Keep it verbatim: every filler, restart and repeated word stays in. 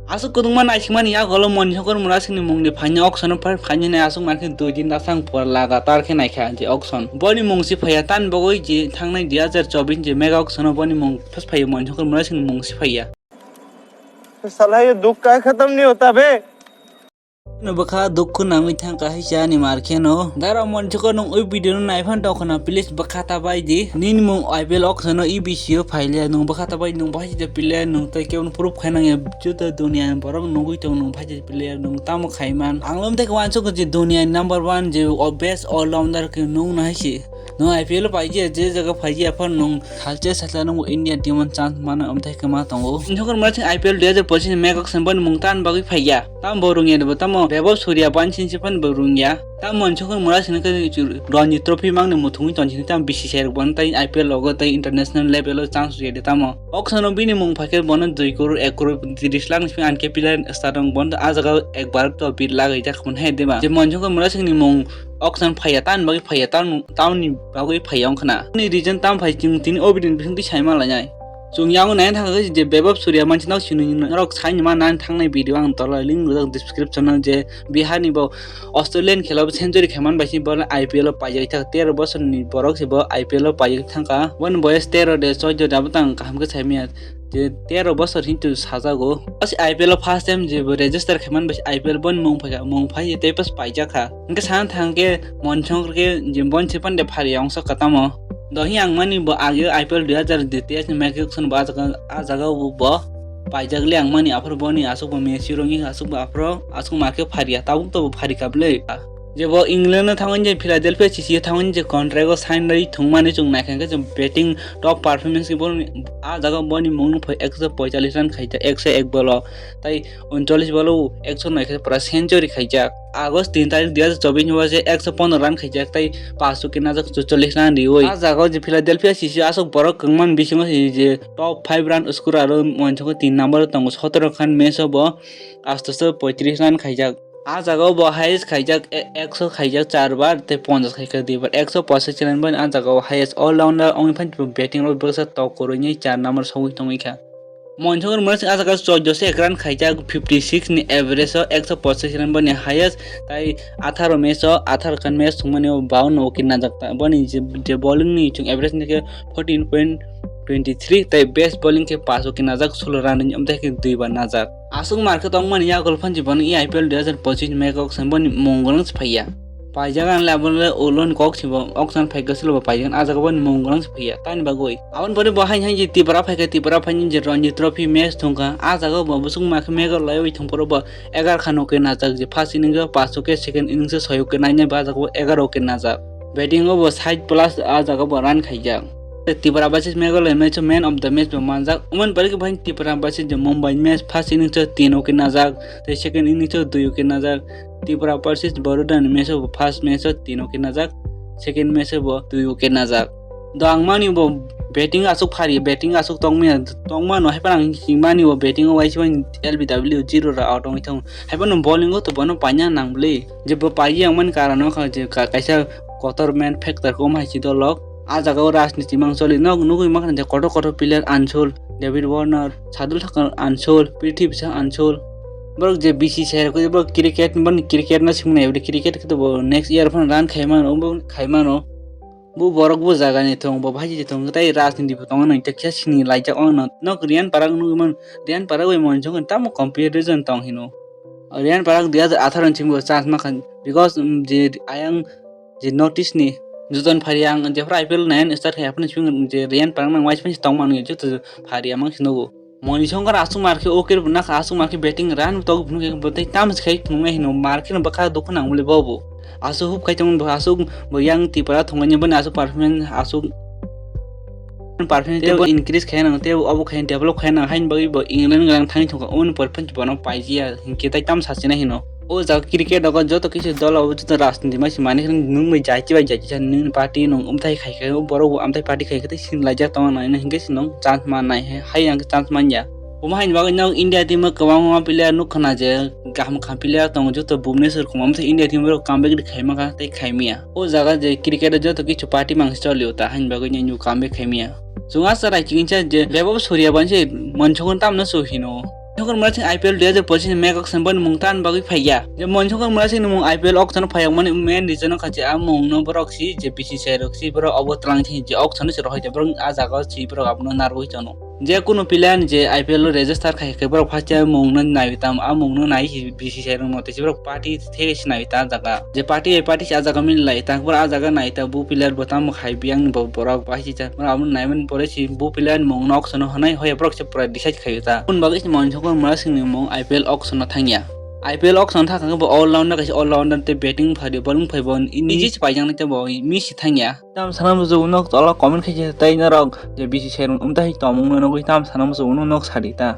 Aswk kwbangma naisingmani yagulo Manishankar Murasingni mungni phaini auction-o phai-, phainani aswk mankhe dui din dasang pura lagatar khe naikha je auction. Boni mung si phaiya, tamni bagwi je thangnai dui hazar chobbish je mega auction-o boni mung first phaiya, Manishankar Murasingni mung si phaiya. साला ये दुख का खत्म नहीं होता बे। Bwkha dukhu nangwi thangkha hai chani mar kheno. Dara Manishankar nwng oi video no naiphan tongkhwna, please bwkha ta bai di. Nini mung I P L auction-o E B C-o phaile nwng bwkha ta bai, nwng bahai de pile nwng tei kebo proof khainang ya juda dunia borok nugwi tong nwng bahai de pile nwng tamo khaiman. Ang lom tei wansuk je dunia number one je o best all-rounder khe nwng na hai se. Nwng I P L o paiji, je jaga paiji, aphano nwng salche salcha nwng India team o chance mano, amthai khe ma tongo. Manishankar Murasing I P L dui hazar pochisni mega auction boni mung tan bagwi phaiya. Tamo bo rungya, bo tamo Vaibhav Suryavanshi se phano bo rungya. Tamo Manishankar Murasing khe Ranji Trophy mangni muthungwi tonsini, tamo B C C I rok bono tei I P L logo tei international level o chance rwya de tamo. Auction o bini mung phaikhe bono dui crore, ek crore tris lakh ni simi uncapped player start wng bono, a jaga o ekbar to bid lagwi jak hwn hai de ba. Je Manishankar Murasingni mung auction phaiya, tamni bagwi phaiya, tam-, tamni bagwi phaiya wngkhana. Ni reason tam phai chwng tini o video ni bisingtwi sai ma lainai. Chwng yango nai thangkha je Vaibhav Suryavanshi no sini norok sai ma nai thangnai video ang tola link rijak description o je Bihar ni bo Australian khela bo century khaiman bai si bo I P L o paijak thak, tero bosor ni borok se bo I P L o paijak thangkha. Boni boyes tero de choido de abo tang kaham khe sai manya. Je tero bosor hintu sajago. Asi I P L o first time je bo register khaiman bai I P L boni mung phaikha, mung phai tei pas paijak kha. Hingke sana thangke Manishankar khe je bon se pande phari ongsa katamo. Dohi ang mani bo age I P L dui hazar dui teis ni mega auction bo a jaga, a jaga bo, bo paijak le ang mani aphuru boni aswk bo Messi rongni aswk bo aphuru aswk marke phariya, tabuk to bo phari kable. Je bo England o thangwi je Philadelphia C C o thangwi je contract o sign rwi thwngmani chwng naikha khe je batting top performance khe bo a jaga boni mung phai ekso poichalis run khaijak ekso ek ball o, tai uncholish ball o ekso noi khe pura century khaijak. August tin tarik dui hazar chobbish ni waje ekso pondro run khaijak tai paanch wicket najak chuchollish run riwi. A jaga o je Philadelphia C C o aswk borok kwngmani bisingo si je top five run scorer o moinsokhe tin number o tongo, sotoro khan match o bo astoso poitris run khaijak. A jaga o bo highest khaijak, e-, ekso khaijak char bar, tei ponchas khaijak dui bar, ekso poichas run boni a jaga o highest all-rounder wngwi phano batting rok bwsa tok kwrwini char number sogwi tongwi kha. Manishankar Murasing a jaga o choudoso ek run khaijak, fifty six ni average o ekso poichas run boni highest, tai atharo match o, atharo khan match thwngmani o bawanno wicket najak ta, boni je, je bowling ni chwng average ni khe fourteen point twenty three, tai best bowling khe paanch wicket najak, solo run ni amtwi khe dui bar najak. Aswk market tongmani yagulo phansi bono I P L dui hazar pochish ni mega auction boni mung gwlwng se phaiya. Paijak ang le abo le ulo ni kok se bo auction phai kwchwlo bo paijak, a jaga boni mung gwlwng se phaiya. Tamni bagwi aboni pore bo haini haini je Tripura phaikha, Tripura phaini je Ranji Trophy match thwngkha, a jaga bo bwswk ma khe Meghalaya bai thwngphuru bo egar khan wicket najak, je first innings o paanch wicket, second innings o soi wicket nainai, bo a jaga bo egar wicket najak. Batting o bo sait plus a jaga bo run khaijak. Tripura versus Meghalaya match o man of the match bo manjak. Umani pore khe bo haini Tripura versus je Mumbai match, first innings o tin wicket najak, tei second innings o dui wicket najak. Tripura versus Baroda ni match o bo first match o tin wicket najak, second match o bo dui wicket najak. Do ang mani bo batting aswk phari, batting aswk tongmani, tongmano hai phano ang himani bo batting o waisa L B W zero ra out wngwi thango. Hai phano bowling o to bono paina nang bwle. Je bo paiji yang mani karon wngkha je ka-, kaisa kotor main factor khe omo hai si dolok. A jaga o rajniti mang choli nok nugwi mankha je kotor kotor player Anchal, David Warner, Shardul Thakur Anchal, Prithvi Shaw Anchal. Borok je B C C I rok borok cricket, borok cricket no swngna cricket khe bo next year phano run khai mano, bo khai mano. Bo borok bo jaga ni thung, bo bhaji thung, tai rajniti bo tongo nang, khe sini laijak o no. Nok Riyan Parak nugwi man, Riyan Parak bai monchong tamo comparison tong hino. Riyan Parak dui hazar atharo ni simi bo chance mankha, because, um, je ayang je notice ni joton phari ang jephru I P L naina start khai aphano simi je Riyan Parak nang waisa tong manu joto phari amang sinogo. Manishankar aswk mar khe okay bo nakha, aswk mar khe batting run tok phunuk khe bo tei tam se khai phunuk nai hino, mar khe no bwkha dukhu nang bole bo bo. Aswk hub khai tong bo, aswk bo yang Tripura thongani boni aswk performance, aswk performance tei bo increase khai nang, tei obo khai develop khai nang, haini bagwi bo England gang thangwi thongkha, omo ni pore phano bono paiji ya hinkhe tai tam sachina hino. O jaga cricket rogo joto kisu dol o joto rajniti mai se mani kheno nwng bai jai chibai jai chisa nwng party nwng umthai khai khai o borok bo amthai party khai khai tei sini laijak tongo nai hinkhe se nwng chance man nai hai, hai ang chance man ya. Omo haini bagwi nwng India team o kwbangma player nuk khna je kaham kaham player tongo joto Bhubaneswar Kumar amthai India team o comeback ri khai mankha tei khai maya. O jaga je cricket o joto kisu party mang se choli o ta haini bagwi nwng comeback khai maya. Chwng asa rai chingsa je bebak Suryavanshi mansukun tamno su hino. Songkar Murasing I P L dui hajar pochis ni mega auction boni mung tan bagwi phaiya. Je Mon Songkar Murasing ni mung I P L auction phaiyak mani main reason wngkha je a mung no borok si je B C C I rok si borok obo twlang si je auction si rohoi je borok a jaga o si borok abono narwgwi tono. Je kunu player ni je I P L o register khai khe borok first time mung no naiwi tam a mung no nai si B C C I rok motoi si borok party thege si naiwi ta jaga. Je party bai party si a jaga mili lai ta borok a jaga nai ta bu player bo tamo khai biyang ni bo borok bai si ta borok abono nai mani pore si bu player ni mung no auction o hwnai hoya borok se pura decide khai ta. Aboni bagwi si Mon Songkar Murasing ni mung I P L auction o thangya. I P L auction thangkha bo all rounder kaisa all rounder tei batting phai bowling phai bo niji se paijak nai tei bo miss se thangya. Tam sana muchung nok tola comment khai tei norok je B C C I rok umtai tongmung no nugwi tam sana muchung nok sadi ta.